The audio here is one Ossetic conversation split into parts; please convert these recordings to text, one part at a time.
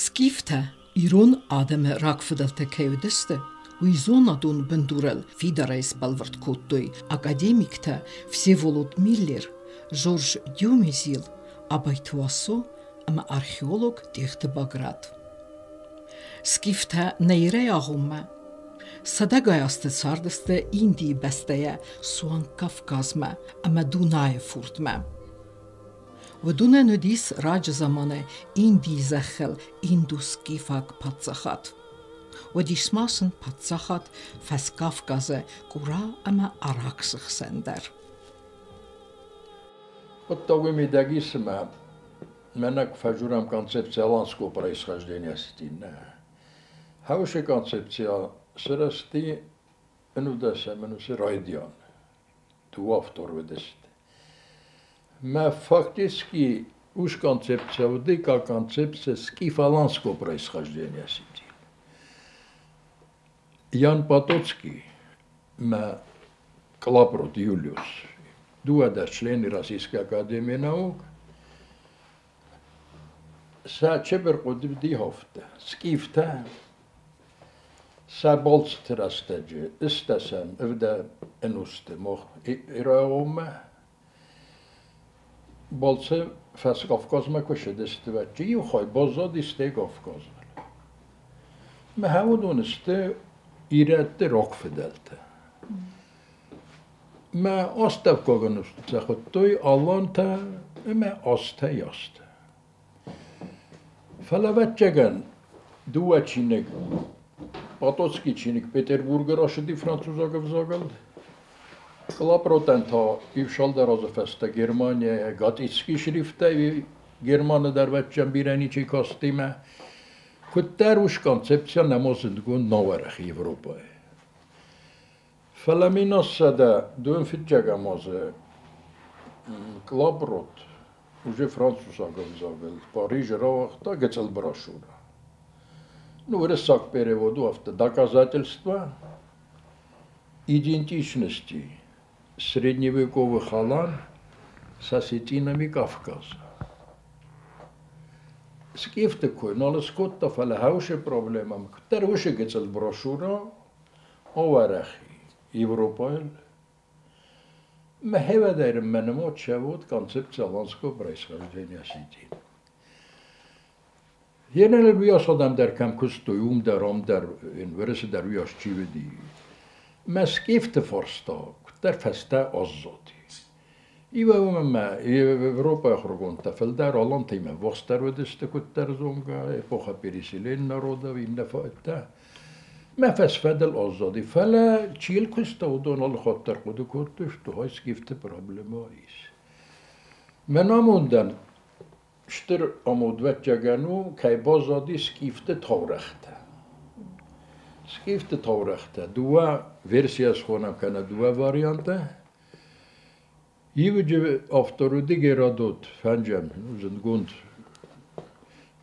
Скифтӕ ирон адӕмы рагфыдӕлтӕ кӕй уыдысты, уый зонадон бындурыл фидарӕй сбӕлвырд кодтой академиктӕ Всеволод Миллер, Жорж Дюмезил, Абайты Уасо ӕмӕ археолог Тъехты Баграт. Скифтӕ нӕ Ирӕй агъоммӕ сӕдӕгай азты цардысты Индийы бӕстӕйӕ суанг Кавказмӕ ӕмӕ Дунайы фурдмӕ. Уыдонӕн уыдис раджы заманы Индийы зӕххыл индус-скифаг паддзахад. Уыдис ма сын паддзахад Фӕскавказы Къура ӕмӕ Араксы хсӕн дӕр. Хъуыддаг уый мидӕг ис, ӕмӕ мӕнӕ куы фӕдзурӕм концепция аланского происхождения нӕ. Хаусы концепция сырӕзти ӕнудӕсӕм ӕнусы райдиан. Дыууӕ автор уыдысты. Мӕ фактически уж концепция уыди, как концепция скиф-аланского происхождения сидел. Ян Потоцкий мӕ Клапрот Юлиус, дыууӕ дӕр члены Российской академии наук, сӕ чебыр хъуыды уыди афтӕ: скифтӕ сӕ балцыты рӕстӕджы ыстӕсӕм ӕвдӕм ӕнусты мах Ирагъоммӕ балцы Фӕскавказмӕ куы ссыдысты, уӕд иу хай баззадис стӕй Кавказыл. Мӕ уыдон сты ирӕтты рагфыдӕлтӕ. Мӕ астӕуккаг ӕнусты хуыдтой алантӕ ӕмӕ азтӕ-язтӕ. Фӕлӕ, ӕвӕццӕгӕн, дыууӕ чиныг, Потоцкий чиныг Петербургы рацыди французаг ӕвзагыл, Клапротӕн та иу цалдӕр азы фӕстӕ Германийӕ готический шрифтӕй Германы дӕр ӕвӕццӕгӕн бирӕ ничи кастимӕ. Куыддӕр ус концепцийӕ нӕма зындгонд науӕрӕх Европӕйы. Фӕлӕ 1125 азы Клапрот уже французаг ӕвзагыл Парижы рауагъта гыццыл брошюрӕ. Ну, уырыссаг перевод у афтӕ «Доказательства идентичности средневековых алан с осетинами Кавказа». Скифты кой нал скодта, фӕлӕ хаусы проблемӕм куыддӕр уыцы гыццыл брошюрӕ ауӕрӕх Европӕйыл. Мӕхевӕдӕр мӕнмӕ чӕвод концепция аланского происхождения сидит. Енӕ уыйас адӕм дӕр кӕм куыстой, уым дӕр, ам дӕр, Уӕрӕсе дӕр уыйас чи уыди. Мӕ скифты фарста куыддӕр фӕстӕ аззади. Ивӕ уымӕ Европӕйы ахуыргондтӕ фылдӕр алантимӕ ввахсдӕр уыдысты куыддӕр зонгӕ, эпоха переселения народов, иннӕ фӕдтӕ. Мӕ фӕсфӕдыл аззади, фӕлӕ чи йыл куыста, уыдон алыхатт дӕр хъуыды кодтой, что хай скифты проблемӕ ис. Мӕн амондӕн стыр амондвӕццӕгӕн у, кӕй баззади скифты таурӕгътӕ. Скифты таурӕгътӕ дыууӕ версийӕ схонӕм кӕнӕ дыууӕ варианты. Ивыджы автор уыди Геродот, фӕнджӕм, зындгонд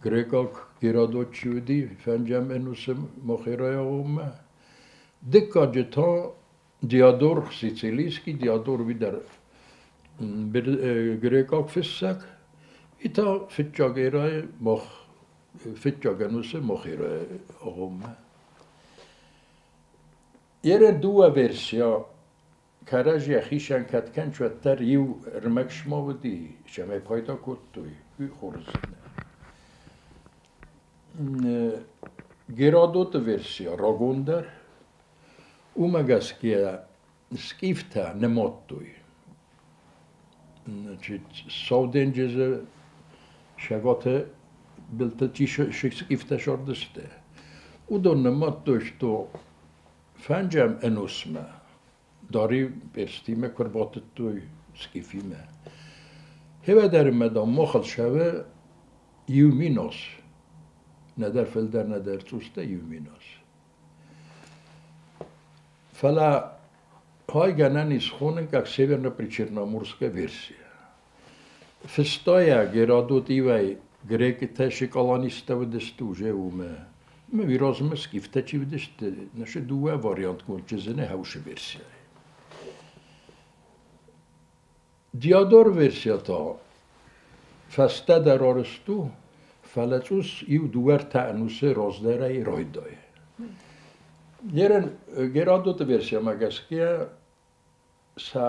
грекъаг Геродот чи уыди, фӕнджӕм ӕнусы Мохерайы агъоммӕ. Дыккаджы та Диодор Сицилийский, Диодор уый дӕр грекъаг фыссӕг, и та фыццаг эрӕйы мах фыццаг ӕнусы Мохерайы агъоммӕ. Ерӕ дыууӕ версийӕ кӕрӕдзийӕ хицӕн кӕд кӕнч, уӕддӕр иу ӕрмӕг ма уыди, цӕмӕй пайда кодтой, уый хорз. Геродоты версийӕ рагондӕр, уымӕ гӕсгӕ скифтӕ нымадтой. Значит, Сау денджызы сӕгаты былты чи скифтӕ сардысты, уыдон нымадтой, что фӕнджӕм ӕнусмӕ Дари перстимӕ куы ӕрбатыдтой скифимӕ. Хевӕдӕрмӕ, дам, махыл сӕвы иу минас, нӕдӕр фылдӕр, нӕдӕр цъустӕ иу минас. Фӕлӕ хай гӕнӕн ис хонын как северно-причерноморская версия. Фыста Геродот ивӕй грекъытӕ шикаланисттӕ уыдысты уже уымӕ. Ӕмӕ уый размӕ скифтӕ чи уыдысты, нӕ дыууӕ вариантгонд чызджы хӕусы версияйы. Диодор версия та фӕстӕдӕр арӕзт у. Фӕлӕ цъус иу дыууӕ-ӕртӕ ӕнусы раздӕрӕй райдайы. Ерын Геродоты версиямӕ гӕсгӕ сӕ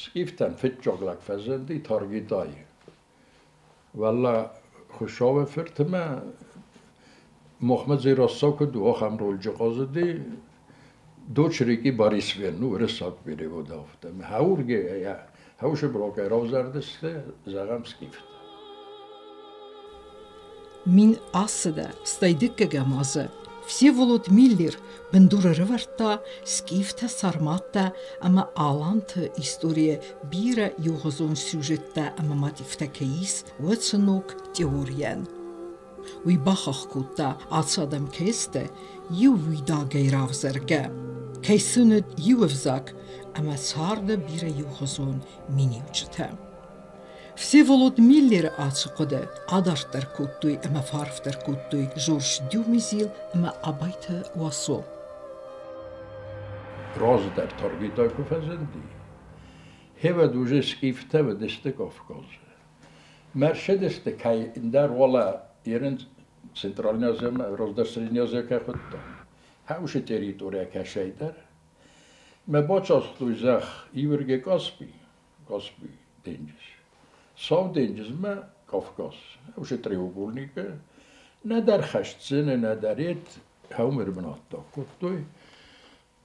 скифтӕн фыццаг лӕг фӕзынди Таргитайы. Уӕллӕ Хуыцауы фыртмӕ махмӕ Дзерассӕ куыд у, ахӕм ролджы хъазыди дочь реки Борисвен, ну, уырыссаг перевод афтӕ. Хӕурге хӕусы брокӕй равзӕрдысты, зӕгъӕм, скифтӕ. Мин ацыдӕ, стӕй дыккӕгӕм азы Всеволод Миллер бындур ӕрӕвӕрдта скифтӕ-сарматтӕ ӕмӕ аланты историйӕ бирӕ иугъуызон сюжеттӕ ӕмӕ мотивтӕ кӕй ис, уыцы ног теорийӕн. Уый бахахх кодта, ацы адӕм кӕй сты, иу уидагӕй равзӕргӕ, кӕй сын уыд иу ӕвзаг ӕмӕ царды бирӕ иугъуызон миниуджытӕ. Всеволод Миллеры ацы хъуыды адарддӕр кодтой ӕмӕ фӕарфдӕр кодтой Жорж Дюмезил ӕмӕ Абайты Уасо. Раздӕр Таргитай куы фӕзынди, хевӕд уже скифтӕ уыдысты Кавказы. Мерседесты кӕйдӕр уӕлӕ ерын Центральная Азиямӕ, раздӕр Средняя Азия кӕй хуыдтам, хӕусы территорийӕ кӕсӕйдӕр. Мӕ бацахстой зӕхх Иверге Каспий, Каспий денджыз. Сау денджызмӕ Кавказ. Уже треугольникы. Нӕдӕр хӕстдзыны, нӕдӕр ет, хӕумыр бынӕттӕ кодтой.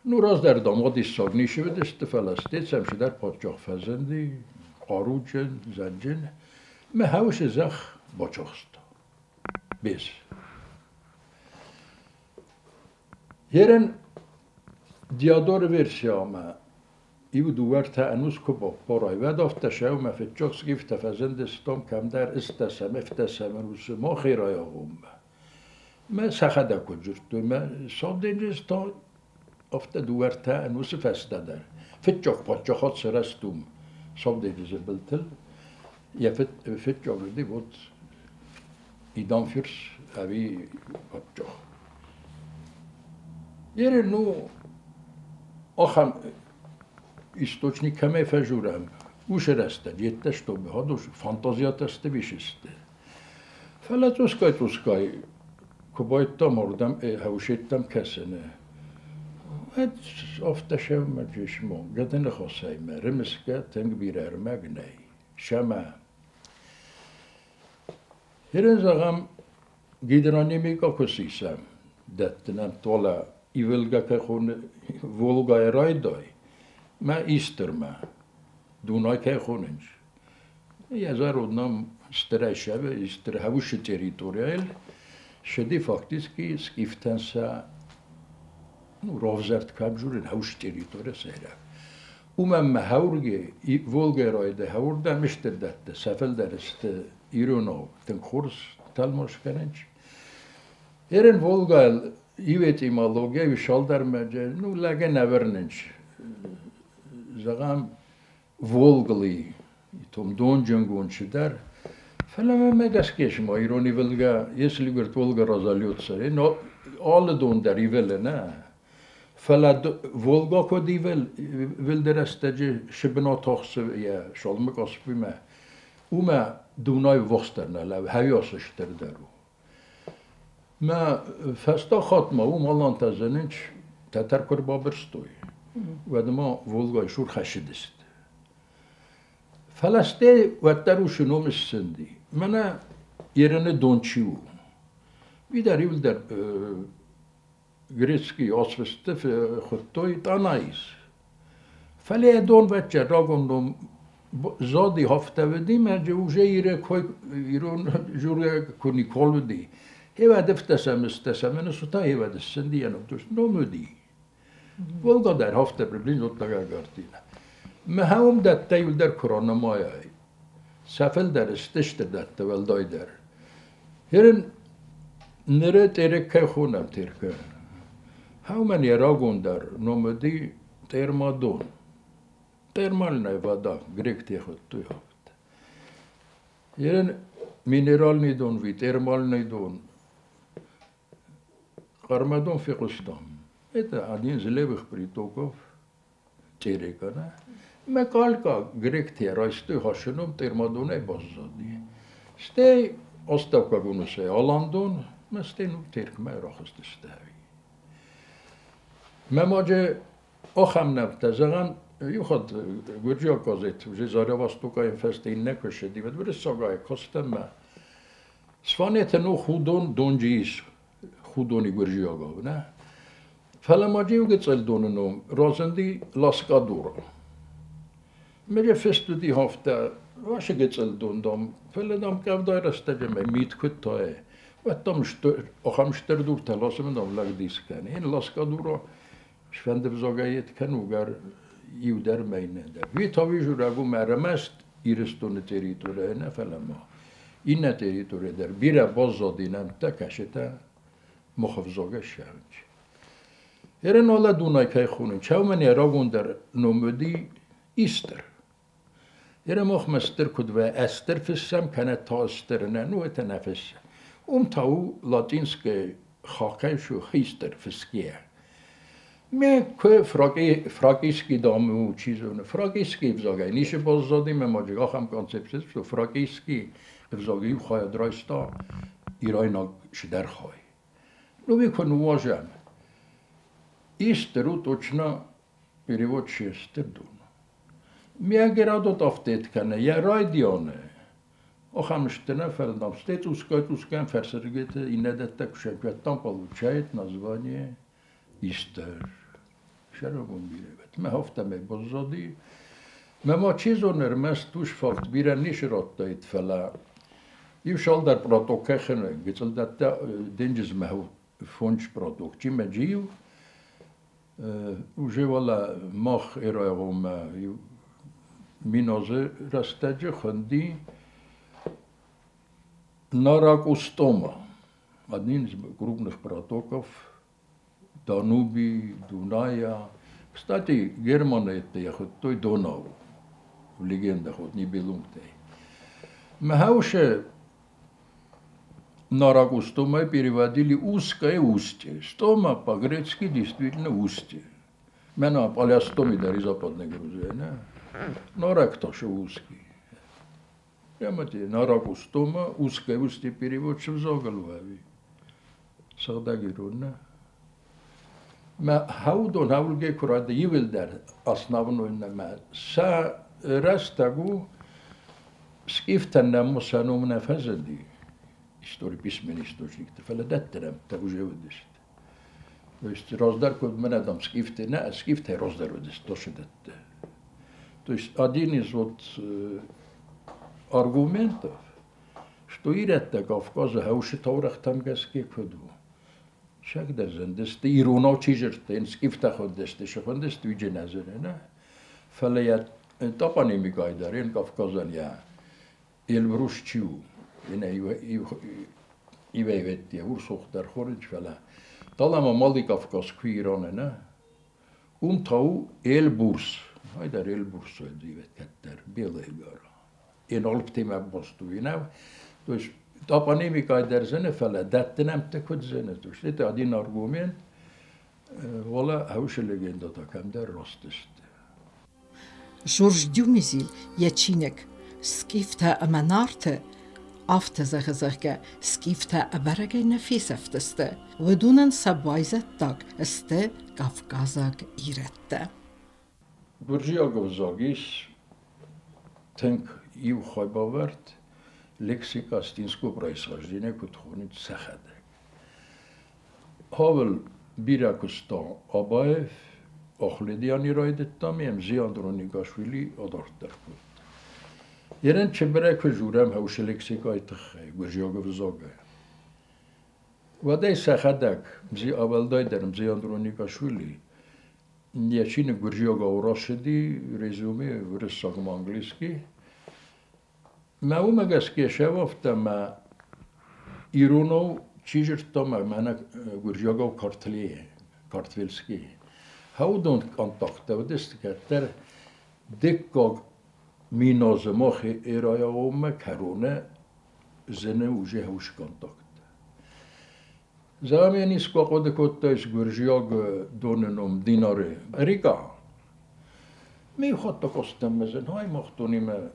Ну, раздӕр дам, диссаг ницы уыдысты, фӕлӕ стецӕм цыдӕр паддзах фӕзынди, хъаруджын, зӕнджын. Мӕ хӕусы зӕхх бацахста. Без. Ерен Диодоры версиямӕ иу дыууӕ-ӕртӕ ӕнус куы баппарай, уӕд афтӕ сӕумӕ фыццаг скифтӕ фӕзындыстам кӕмдӕр ыстӕсӕм, ӕфтӕсӕм ӕнусы мах эрӕйы агъоммӕ. Мӕ сӕхӕдӕг куыд дзырдтой, мӕ Сау денджыз та афтӕ дыууӕ-ӕртӕ ӕнусы фӕстӕдӕр. Фыццаг паддзахад сырӕзт уым, Сау денджызы былтыл. Йӕ фыццаг уыди вот Иданфирс ӕви паддзах. Ере, ну, ахӕм источник кӕмӕй фӕзурӕм, уыцы рӕстӕг йедтӕ чтобы хадос фантазиатӕ сты висисты. Фӕлӕ цъусгай-цъусгай куы байдтам уырдӕм хӕусеттӕм кӕсыны, уӕд афтӕ сӕумӕ джесмо гӕдыныхасӕй мӕ рымысгӕ тынг бирӕ ӕрмӕг нӕй. Сӕмӕ Ерын зӕгъӕм, гидронимикӕ куы сисӕм, дӕттынӕн толӕ ивылгӕ кӕй хоны Волгӕйы райдай, мӕ Истермӕ, Дунай кӕй хонынц. Йӕ зӕронд нам стырӕй сӕвы, стыр хӕусы территорияйыл сыди фактически скифтӕн сӕ ну, равзӕрд кӕм журын хӕусы территория сӕйраг. Уымӕн мӕ хӕурге, Волгӕйы райдай хӕуырдӕм стыр дӕттӕ, сӕ фылдӕр сты иронау тынг хорз тӕлмац кӕнынц. Ерын Волгӕйыл иу этимология, иу цалдӕр ну, лӕгӕн ӕвӕрнынц. Зӕгъӕм, Волгли, том донджынгонд чидӕр. Фӕлӕ мӕ гӕсгӕ ма ирон ивылгӕ, если, говорит, Волга разольется, но алы дон дӕр ивылы, нӕ. Фӕлӕ Волга куыд ивылды рӕстӕджы сыбынат ахсы йӕ Шалмы Каспимӕ, уымӕ Дунай ввахсдӕр нӕ лӕууы, хӕйасы стырдӕр у. Мӕ фӕстаг хатт ма уым алантӕ зӕнынч тӕтӕр куы ӕрбабырстой, уӕд ма Волгайы сур хӕссыдысты. Фӕлӕ стӕй уӕддӕр усы ном ссынди. Мӕнӕ Ерыны дон чи у? Уый дӕр иуылдӕр грецкий освӕсты хуыдтой Танаис. Фӕлӕ йӕ донвӕдджы рагон ном зади хафтӕ уыди, мӕ уже ире кой ирон жургӕ куы никол уыди. Хевӕд ӕфтӕсӕм ыстӕсӕм ӕнӕ хевӕд ссынди йӕ ном ном уыди. Волга дӕр хафтӕ приблизительно вот такая картина. Мӕ хӕум дӕттӕ иуылдӕр куы ранымайай, сӕ фылдӕр сты стыр дӕттӕ уӕлдайдӕр. Ерын ныры Терек кӕй хонӕм Теркы, хӕумӕн йӕ рагондӕр ном уыди Термадон. Термальная вода, гректӕ хуыдтой афтӕ. Ерын минеральный дон ви термальный дон. Хъӕрмӕдон фехъуыстам. Это один из левых притоков Терека, нӕ? Мӕ калка гректӕ райстой хӕссы ном Термадонӕй баззади. Стӕй Астӕуккаг ӕнусӕй Аландон, мӕ стӕй ну Теркмӕ рахызтысты. Мӕ маджы ахӕм нӕмттӕ, зӕгъӕм, иу хатт гуырдзиаг газет уже Заря Востока-йы фӕстӕ иннӕ куы ссыди, уӕд уырыссагӕй кастӕн мӕ Сванеты ну худон донджы ис, худони гуырдзиагау, нӕ? Фӕлӕ ма иу гыццыл доны ном разынди Ласкадура. Мӕ фыст уыди афтӕ, Ваша гыццыл дон, дам, фӕлӕ, дам, къӕвдайы рӕстӕджы мӕ мит куыд тайы, уӕд, дам, ахӕм стыр дуртӕ ласы, дам, лӕг дис кӕны. Ин Ласкадура сфӕнды взагӕй кӕн, угӕр иу дӕр мӕ иннӕ дӕр. Витави журагу ӕрмӕст Ирыстоны территорийӕ нӕ, фӕлӕ ма иннӕ территорийӕ дӕр бирӕ баззади нӕмттӕ, кӕсытӕ мохӕвзагӕй ссарынц. Ерен алӕ Дунай кӕй хонын, чаумӕн йӕ рагондӕр ном уыди Истер. Ере махмӕ стыр куыд вӕ ӕстыр фыссӕм, кӕнӕ та стыр нӕ, ну это нӕ фыссӕм. Уым та у латинское хахӕй шу хистер фысгӕ. Ме куы фракийский дам у, чи зоны, фракийский ӕвзагӕй ницы баззади, мӕ ма ахӕм концепци, что фракийский ӕвзаг иу хайад райста ирайнаг цыдӕр хай. Ну, ми куы ныууазӕм, Истер у точно перевод шестер дон. Миагерадот афтет кӕны йӕ райдианы. Ахӕм сты нӕ, фӕлӕ дам стӕй цъусгай-цъусгай фӕрсырдыгӕйты иннӕ дӕттӕ куы там получает название Истер. Сӕрмагонд бирӕ Мӕ афтӕмӕй баззади. Мӕ ма чи зоны, ӕрмӕст ус факт бирӕ ницы радтаид, фӕлӕ иу цалдӕр протокӕхын гыццыл дӕттӕ денджызмӕ фондз протокчи мӕ джиу. Уже уӕлӕ мах эрӕйагъоммӕ 1000 азы рӕстӕджы хуынди Наракустома, один из крупных протоков Дануби, Дуная. Кстати, Германы это хуыдтой Донау в легендах вот Нибелунгтӕй. Мӕхӕуше Наракустомой переводили узкое устье. Стома по-грецки действительно устье. Мӕнӕ Палястоми дӕр и Западной Грузия, не? Нарак тоже узкий. Прямо те Наракустома, узкое устье перевод взагал сыгъдӕг ирон, нӕ? Мӕ хӕудон хӕулгӕ куы рады иуылдӕр основной нӕмӕ сӕ рӕстӕг у скифтӕн нӕм сӕ ном нӕ фӕзынди истори письменный источникты, фӕлӕ дӕтты нӕмттӕ уже уыдысты. То есть раздӕр куыд мӕнӕ дам скифты, нӕ, скифтӕй раздӕр уыдысты тошы дӕтты. То есть один из вот аргументов, что ирӕттӕ Кавказы хӕусы таурӕгътӕм гӕсгӕ куыд у. Сӕгдӕр зындысты, иронау чи зыдта, скифтӕ хуындысты, сы хуындысты, уыджы нӕ зыны, нӕ? Фӕлӕ йӕ топонимикӕйы дӕр йын Кавказӕн йӕ Эльбрус чи у, ивӕйвӕдти урсухдӕр хорынч, фӕлӕ талама Малый Кавказ куы Ираны, нӕ? Уым та у Эльбурс. Айдӕр Эльбурс кӕддӕр, Белая гора. Én alptémák бостуинав. То есть топонимикӕй дӕр зыны, фӕлӕ дӕтты нӕмттӕ куыд зыны. То есть это один аргумент, Уӕлӕ хӕусы легендӕтӕ кӕмдӕр раст сты. Жорж Дюмезиль йӕ чиныг «Скифтӕ ӕмӕ Нарты» афтӕ зӕгъы, зӕгъгӕ, скифтӕ ӕбӕрӕгӕй нӕ фесӕфтысты. Уыдонӕн сӕ байзӕддаг сты кавказаг ирӕттӕ. Гуырдзиаг ӕвзаг ис тынг иу хайбавӕрд лексика осетинского происхождения куыд хонынц сӕхӕдӕг. Павел бирӕ куыста Абаев, Ахледиани райдыдта, ме мзи Андроникашвили адарддӕр кодта. Ерен чыбырӕ куы журӕм хӕусы лексикайы тыххӕй, гуырдзиаг ӕвзагӕй. Уӕдӕй сӕхӕдӕг мзи ӕвӕлдайдӕр мзи Андроникашвили йӕ чиныг гуырдзиагау рацыди, резюме уырыссагмӕ английский. Мӕ уымӕ гӕсгӕ сӕвӕфтӕ мӕ иронау чи зыдта мӕ мӕнӕ гуырдзиагау Картлийы, Картвельский. Хӕудон контакттӕ уыдысты кӕддӕр дыккаг 1000 азы мах эрӕйы кӕроны зыны уже хӕус контакттӕ. Зӕгъӕм, йӕ искуы ахъуыды кодтаис гуырдзиаг доны ном Динары река. Ми хатт акастӕн мӕ зын, хай мах донимӕ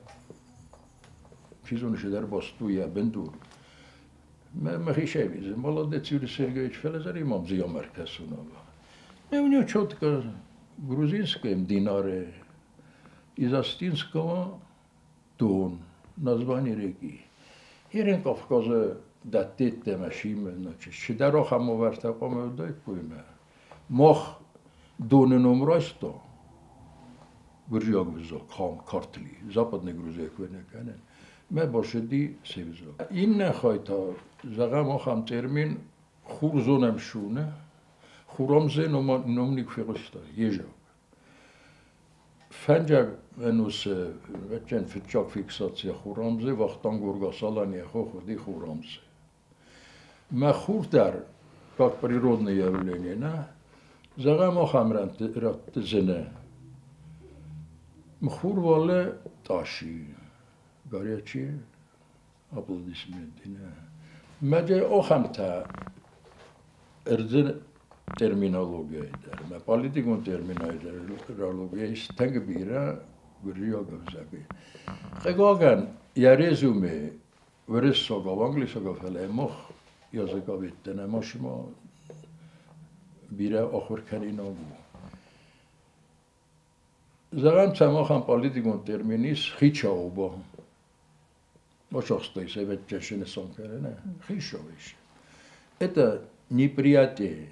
чи зоны, цыдӕр баст у йӕ бындур. Махишевич, молодец Юрий Сергеевич, фӕлӕ имам Зиамаркасунова. И у него четко грузинское Мдинаре, из Астинского Дон, название реки. Ирен Кавказы даттеттеме шиме, значит, шидарохамо вертакоме дайкуйме. Мох Доны номрасто, гуржиаг визок, хам картли, западный Грузия квенеканен. მე ბოშედი სევზო. ინნა ხოითა ზაღამ ოხამ ტერმინ ხურზონემ შუნე ხურომზე ნომნი ქვიღოსთა ეჟა. Фӕнджаг ӕнусы вӕччен фыццаг фиксаци хурамзе Вахтанг Горгасалани хохуди хурамзе. Мӕ хур дӕр, как природное явление, на зӕгъӕм ахӕм рӕтты зыны. Хур вале таши, горячие аплодисменты. Мӕ охӕмтӕ ӕрдзы терминологияйы дӕр, мӕ политикон терминологияйы ис тынг бирӕ гуырдзиаг ӕвзагӕй. Хъыгагӕн, йӕ резюме уырыссагау, англисагау, фӕлӕ мах языковедтӕ нӕма сма бирӕ ахуыр кӕнинаг у. Зӕгъӕм, цӕмӕхӕн политикон термин ис хичаоба. Пожалуйста, Это неприятие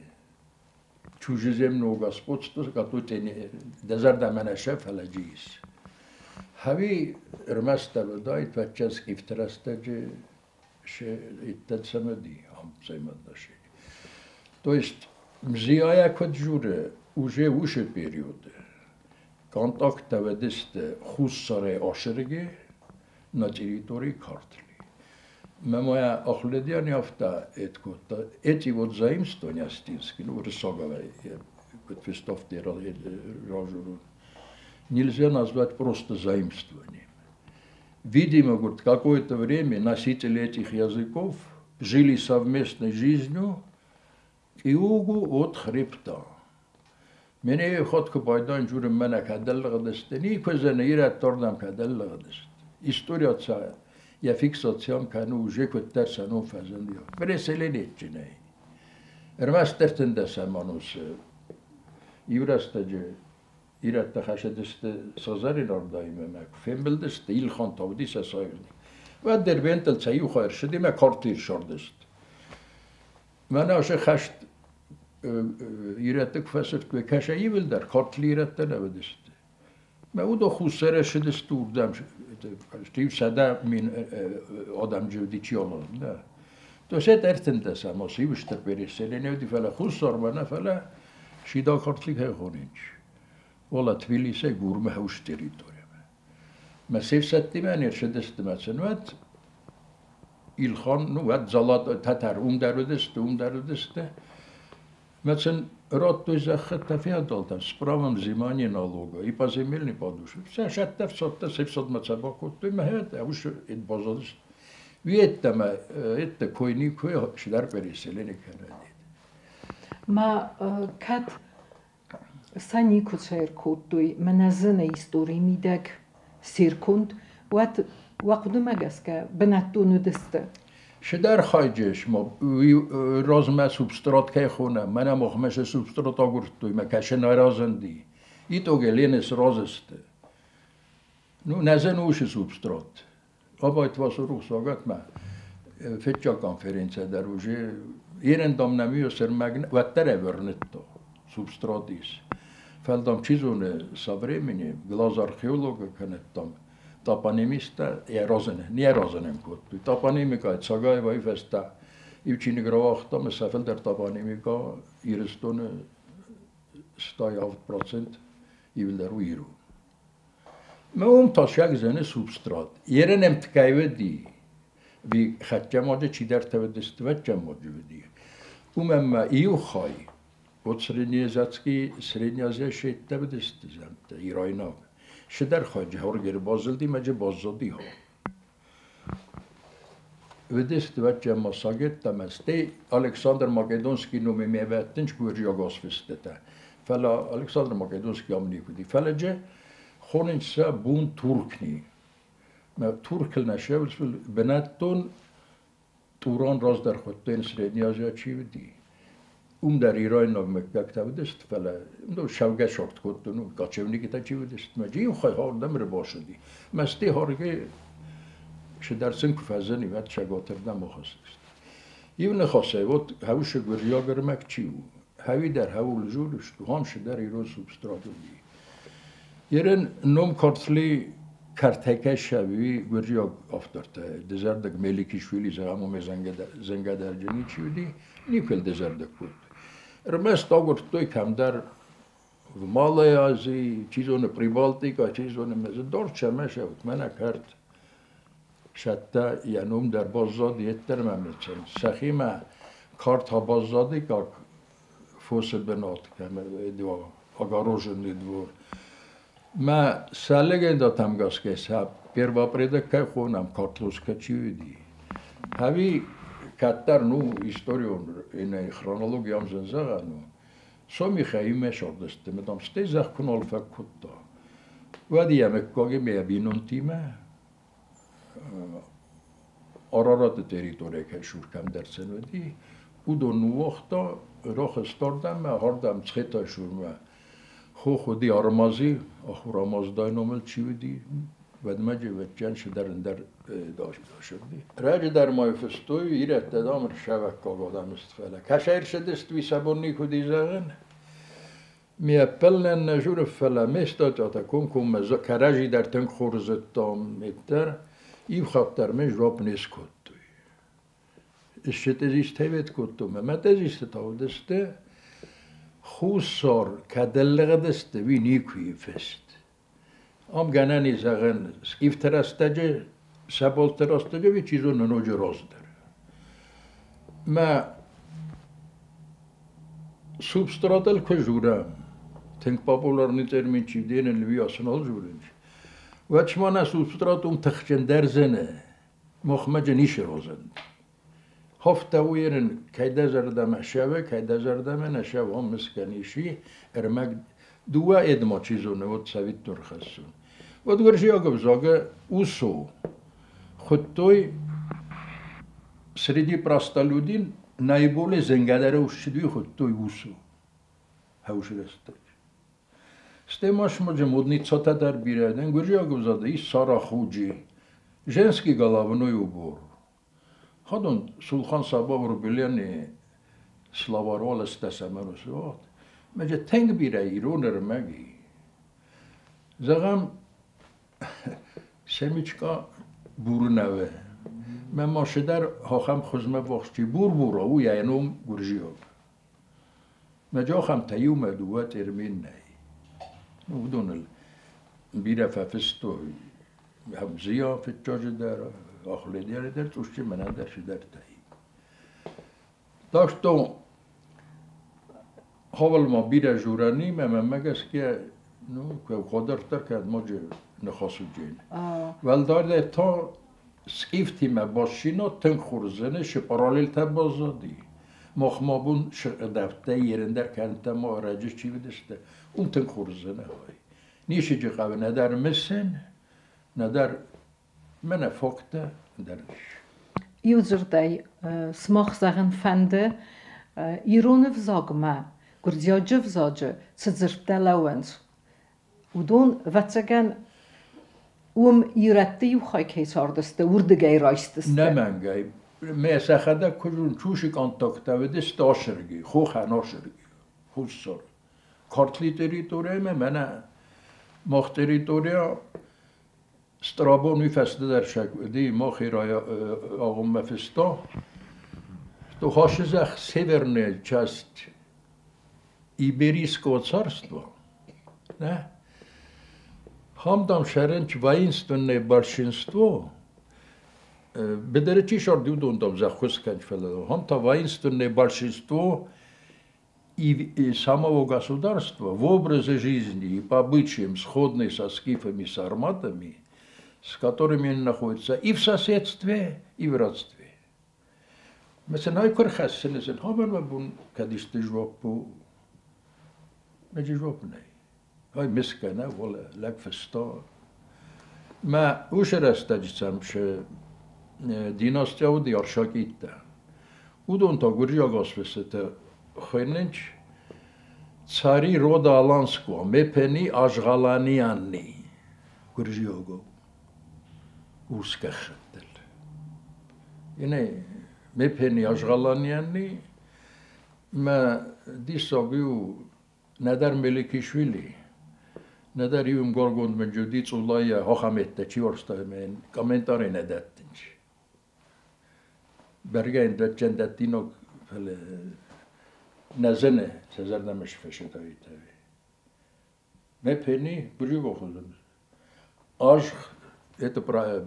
чужеземного господства, которое дезардамена фаладжис. Хави рмастабдай твачаски втрастаджи иттацамади амцаймадаши. То есть мзиая кваджуре уже уши периоды. Контакта ведесте хуссаре ашерги на территории Картли. Моя охледяни авта эткота эти вот заимствования астинские, ну, рысаговые, нельзя назвать просто заимствованием. Видимо, говорит, какое-то время носители этих языков жили совместной жизнью к югу от хребта. Меня ходка пайдан журим меня кадаллагдасты, ни козена ират тордам кадаллагдасты. История отца я фиксациям кanu уже куттар сану фазандио. Преселенечиней. Рмастертен саманус иврастаджи иратта хашедесте сазарин ордаймемек фембелдесте илхан тавдиса сайгни. Ва дербентел цаю хайршеди ме картир шордест. Мана аше хашт иратта кфасерт кве каша ивилдар картли иратта наведест. Ме удо хусере шедест урдам 700 мин адам џвдичионо, да. То есть это эртендеса мос ивштер переселение фала хусор мана фала შიდა ქართლი ხეხონინჩ. ოლა თბილისე გურმე ჰუშ ტერიტორია. მე სევსატიმანი შედეს მაცენვათ ილხან ნუ ვათ ზალატ თათარ უმდაროდეს მაცენ როტტო ზახთა ფეოდალთა с правом взимания налога и поземельный подушек. Вся шатта всотта севсот мацабакотто мэ уш эт базадыс ვიეტტამა ეტტა ქოინი ქვე შიდარ პერისელენი ქერადი. Ма кӕд сӕ никуы ӕркодтой, мӕнӕ зыны историйы мидӕг серконд, уӕд уӕ хъуыдымӕ гӕсгӕ бынӕттон уыдысты? Шидар хайджеш мо размӕ субстрат кӕй хонӕм, мӕнӕ махмӕ се субстрат агуырдтой, мӕ кӕсын аразынди. Итоге ленес разысты. Ну, нӕзӕн ушы субстрат. Абайт васурухсагат мӕ фетча конференция дӕр уже ерендам нӕмиосер мӕгн вӕддӕр ӕвӕрнытта субстратис. Фӕлдам чи зоны со временем глаз археолога кӕнӕттам топонимиста еразын, не еразынем кодтой. Топонимика Цагаева ифеста ивчини гравахта сафелдер топонимика Ирыстоны 107% ивилдер уиру. Ме ум ташак зене субстрат. Еренем ткайведи ви хатчамоджа чидартаведест ватчамоджведи. Умемма иухай от среднеазиатский Средняя шеттаведест замта ирайнаг. Шедар хаджи хоргер базылди маджи баззоди хо. Ведест ватчама сагеттамасте Александр Македонский номи меветтинч гуржиагосфистета. Фала Александр Македонский амникуди. Фаладжи хонинца бун туркни. Ма туркл нашевс бенаттон Туран раздӕр хуыдтой Средний Азия чи уыди. Уым дӕр ирайнаг мыггӕгтӕ уыдысты, фӕлӕ шӕвгӕ сорт кодтой, ну, кочевникытӕ чи уыдысты, мӕ иу хай ардӕм ӕрбацыди. Мӕсти харгӕ чидӕр сын куы фӕзыни, уӕд сӕгатырдӕм ахӕцыдысты. Иу ныхасӕй, вот хӕусы гуырдзиаг ӕрмӕг чи у, хӕуи дӕр хӕуыл зурыс, хам дӕр ирон субстрат уыди. Ерен ном Картли картӕкӕсӕви гуырдзиаг автортӕ, дызӕрдыг Меликишвили зӕгъӕм, уымӕй зӕнгӕдӕрджын чи уыди, никуы дызӕрдыг кодтой. Ӕрмӕст агуырдтой кӕмдӕр в Малой Азии, чи зоны Прибалтика, чи зоны Дорча, мӕнӕ кӕрт. Сӕттӕ йӕ ном дӕр баззад йеддӕрмӕ мецен. Сӕхимӕ карта баззади, как фосы бынат, кӕм огороженный двор. Мӕ сӕ легендатӕм гӕсгӕ сӕ первопредок кӕй хонӕм, Картлоска чи уыди. Ӕви кӕддӕр, ну, историон хронологи ам зын зӕгъӕн у, Сомихӕимӕ сардысты, там стӕй зӕхх куы нал фӕг кодта, уӕд йӕ мыггагимӕ, йӕ бинонтимӕ Арараты территорийӕ кӕй сур кӕмдӕр сын уыди, уыдон ныууагъта, рахызт ардӕм, ардӕм Цхетайы сурмӕ. Хох уыди Армази, Ахурамаздай номыл чи уыди, уӕдмӕ джевӕдджӕн цыдӕр ӕндӕр дасыди. Раджы дӕр ма фыстой, ирӕттӕ, дам, ӕрсӕвӕггаг адӕм сты, фӕлӕ кӕсӕй ӕрцыдысты, уый сӕ бон никуы уыди зӕгъын. Ми ӕппӕлынӕн нӕ журы, фӕлӕ ме статьятӕ комкоммӕ кӕрӕдзи дӕр тынг хорз зыдтам, дӕр иу хатт дӕр ме жуапп не скодтой. Ссытезис тевет кодтон, ӕмӕ тезисты та уыдысты Хуссар кӕдӕллыгъдысты, уый никуы фыст. Ам гӕнӕн и зӕгъӕн, скифты рӕстӕджы, сӕ рӕстӕджы, уый чи зоны ноджы раздӕр. Мӕ субстратыл куы журӕм, тынг популярный термин чи денен львиасын ал журынч. Уӕд шмана субстратум тыхджындӕр зыны, мохмӕджы нишы розын. Хофта уйерын кӕйдӕ зӕрдӕмӕ шӕвы, кӕйдӕ зӕрдӕмӕ нӕ шӕвы, ом мыскӕниши, ӕрмӕг дыууӕ эдма чи зоны, вот цӕвиттон хӕссын. Вот гуырдзиаг ӕвзагы усо хуыдтой среди простолюдин наиболее зынгӕдӕр усчыдуи хуыдтой усо. Хӕусы рӕстӕг. Стӕй ма смаджы модницатӕ дӕр бирӕ дӕн гуырдзиаг ӕвзагы ис сарахуджи, женский головной убор. Ходон Сулхан Саба Орбеляни словарвал стӕсӕмӕ Мӕ тынг бирӕ ирон ӕрмӕг и. Зӕгъӕм, семечка бурнаве. Мӕ машидар хохам хузмӕ вохсчи бур-бура у йӕ ном гуырдзиаг. Мӕ джохам та иумӕ дыууӕ термин нӕй. Уыдоныл бирӕ фӕфыстой. Хабзия фыццаджы дӕр, Ахледиары дӕр, цъусчы мӕнӕн дӕр цыдӕртӕ. Так что хавал ма бирӕ журани, мӕ мӕнмӕ гӕсгӕ, ну, кодарддӕр кӕд ноджы ныхас уыджен. Уӕлдайдӕр та скифтимӕ бассина тынг хорз зыны, шы параллельтӕ баззади. Мах ма бун дӕфтӕ ерендӕр кӕнтӕ ма ӕрӕджы чи уыдысты, уым тынг хорз зыны хай. Нишиджы хъӕуы нӕдӕр мысын, нӕдӕр мӕнӕ факттӕ дӕр ис. Иу дзырдӕй, сымах зӕгъын фӕнды, ирон ӕвзагмӕ, гуырдзиаджы ӕвзаджы цы дзырдтӕ лӕууынц, уыдон, ӕвӕццӕгӕн, уым ирӕтты иу хай кӕй цардысты, уырдыгӕй райстысты. Нӕмӕнгӕй. Мӕ сӕхӕдӕг куы зон, чушы контакттӕ уыдысты Ашырги, хохӕн Ашырги, Хуссар. Картли территориямӕ мӕнӕ мах территория Страбон уый фӕстӕдӕр уыди мах агъоммӕ фыста, что Хашизах северная часть Иберийского царства, да? Хамдам шәренч воинственное большинство, бедеречи шардюдон там захусканч фелло, хамта воинственное большинство и самого государства в образе жизни и по обычаям сходные со скифами, сарматами, с которыми они находятся и в соседстве, и в родстве. مثلا های کار خاص نزن ها من بون кадисты жопу меджи жоп ней. Хай мискана вола лак феста. Ма уш растаджицам ше Династия уыди Аршакидтӕ. Уыдон та гуырдзиаг асфӕсытӕ хуыйнынц цари рода Аланского, мепени Ажгъаланианни гуырдзиагау урс гӕххӕттыл. Ине мепени Ажгъаланианни мӕ диссаг у нӕдӕр Меликишвили, нӕдӕр иу ӕмгаргонд мын Джуди Цъулайӕ ахӕметтӕ чи уарзта ӕмӕ йын комментари нӕ дӕттынц. Бӕргӕ йын дӕтджын дӕттинаг, фӕлӕ нӕ зыны, сӕ зӕрдӕмӕ сфӕсыдаид ӕви. Мӕ пени гуырдзиаг Ажх это про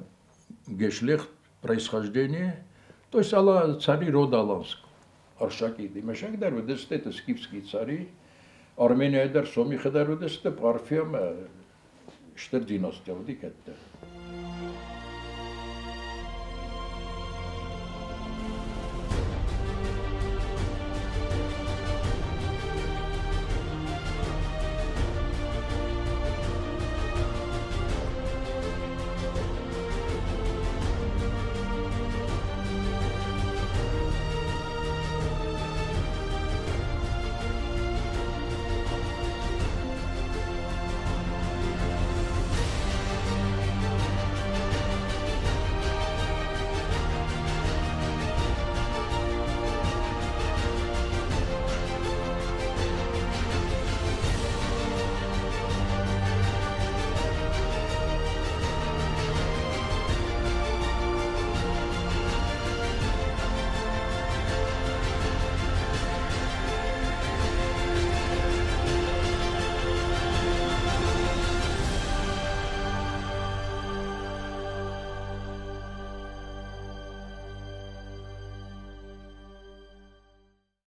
гешлехт происхождение, то есть ала цари рода аланского. Аршакиди мӕсӕг дӕр уыдысты, это скифские цари, Арменияйы дӕр, Сомихы дӕр уыдысты, Парфия ӕмӕ стыр династия уыди кӕддӕр.